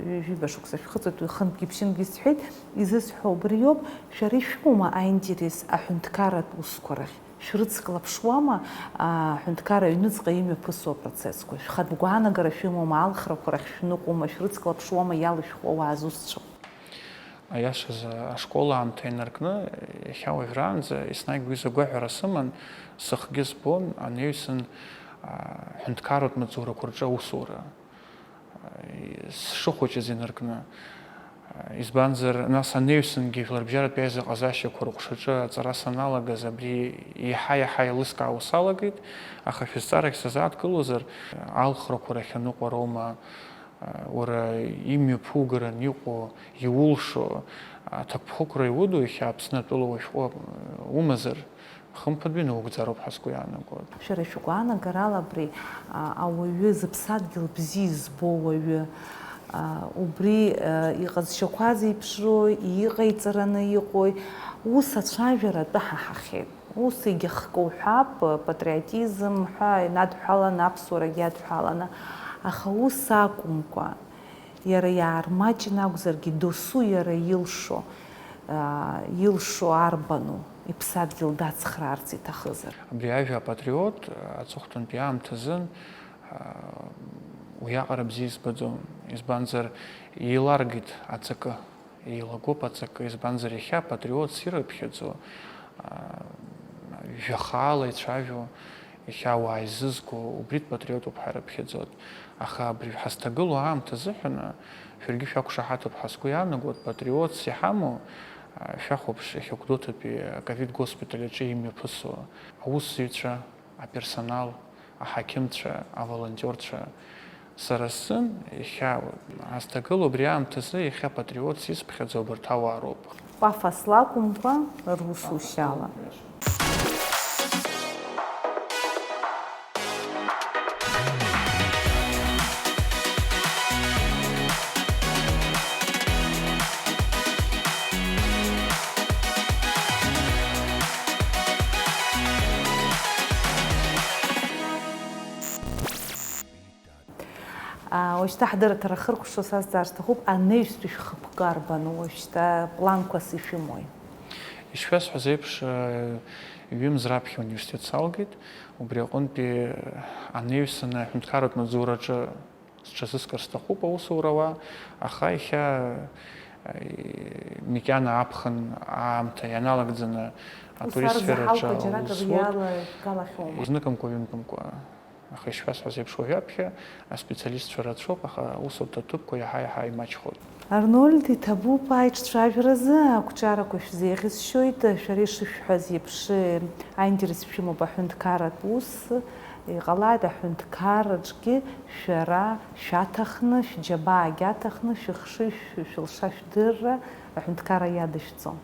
ҩажәиба шықәса шәхыҵуеит, уи хынтәгьы ԥшьынтәгьы сҳәеит, изысҳәо убриоуп, шәара ишәымоума аинтерес аҳәынҭқарратә усқәа рахь? Шәрыцклаԥшуама, аҳәынҭқарра аҩныҵҟа имҩаԥысуа апроцессқәа? Шәхатә гәаанагара шәымоума, алхрақәа рахь шәныҟәома, шәрыцклаԥшуама иалышәху ауаа зусҭцәахә? Аиашазы, ашкол аамҭа инаркны, иахьа уажәраанӡа еснагь уи изы агәаҳәара сыман, сыхгьы збон, анаҩсан, а, ҳәынҭқарратә маҵзурақәа рҿы аусура, а, сшыхәыҷыз инаркны. А, избанзар, нас анаҩсангьы жәларбжьаратә аизыҟазаашьақәа рыҟәшаҿы аҵара саналагаз, абри иаҳа-иаҳа еилыскаауа салагеит, аха шәызҵаарахь сазааҭгылозар, алхрақәа рахь аныҟәароума, уара имҩаԥугаран иҟоу, иулшо, аҭакԥхықәра иуду иахьа Аԥсны атәыла уашәҟәы умазар, хымԥадатәи наугӡароуп ҳәа сгәы иаанагоит. Шәара шәгәаанагарала абри, а, ауаҩы зыԥсадгьыл бзиа избо уаҩы, а, убри, а, иҟазшьақәа зеиԥшрои, иҟаиҵараны иҟои, ус ацәажәара атәы ҳаҳахьеит. Ус егьахкы уҳәап, патриотизм ҳәа инадҳәаланы, аԥсуарагьы иадҳәаланы, аха ус акәымкәа, иара иаармаҷны акәзаргьы, досу иара илшо, аа, илшо арбану, иԥсадгьыл дацхраарц иҭахызар? Абри ажәа апатриот аҵыхәтәантәи аамҭазын, аа, уиаҟара бзиа избаӡом, избанзар, еиларгеит аҵакы. Еилагоуп аҵакы, избанзар, иахьа апатриотс ирыԥхьаӡо, аа, жәахаала ицәажәо, иахьа ауаа изызго, убритә патриотуп ҳәа ирыԥхьаӡоит. Аха абри ҳазҭагылоу аамҭа азыҳәан, шәаргьы шәақәшаҳаҭуп ҳәа сгәы иаанагоит, патриотс иҳамоу, аа, шәахәаԥш, иахьа Гәдоуҭатәи аковид госпиталь аҿы имҩаԥысуа аусзуҩцәа, аперсонал, аҳақьымцәа, аволонтиорцәа. Сара сзын, иахьа ҳазҭагылоу убри аамҭазы, иахьа патриотс исԥхьаӡо абарҭ ауаа роуп. Пафос лакәымкәа, русушьала. А, уажәшьҭа ҳдырраҭара ахыркәшо сазҵаар сҭахуп, анаҩстәи шәхықәкы арбану уажәшьҭа, планқәас ишәымои? Ишшәасҳәаз еиԥш, э, ҩымз раԥхьа ауниверситет салгеит, убри аҟынтәи анаҩсаны аҳәынҭқарратә маҵзураҿы сҽазыскыр сҭахуп аусура ауа, аха иахьа, э, макьана аԥхын аамҭа ианалагӡаны атурист сфераҿы аус зуеит. Зныкымкәа-ҩынтәымкәа. Аха ишшәасҳәаз еиԥш, уажәаԥхьа аспециалистцәа рацәоуп, аха аусурҭа ҭыԥқәа иаҳа-иаҳа имаҷхоит. Арнольд, иҭабуп аиҿцәажәаразы, ақәҿиарақәа шәзеиӷьасшьоит, шәара ишышәҳәаз еиԥш, аинтерес шәымоуп аҳәынҭқарратә ус, иҟалааит аҳәынҭқарраҿгьы шәара шәаҭахны, шәџьабаагьы аҭахны, шәыхшыҩ, шә-, шәылша, шәдырра аҳәынҭқарра иадышәҵо.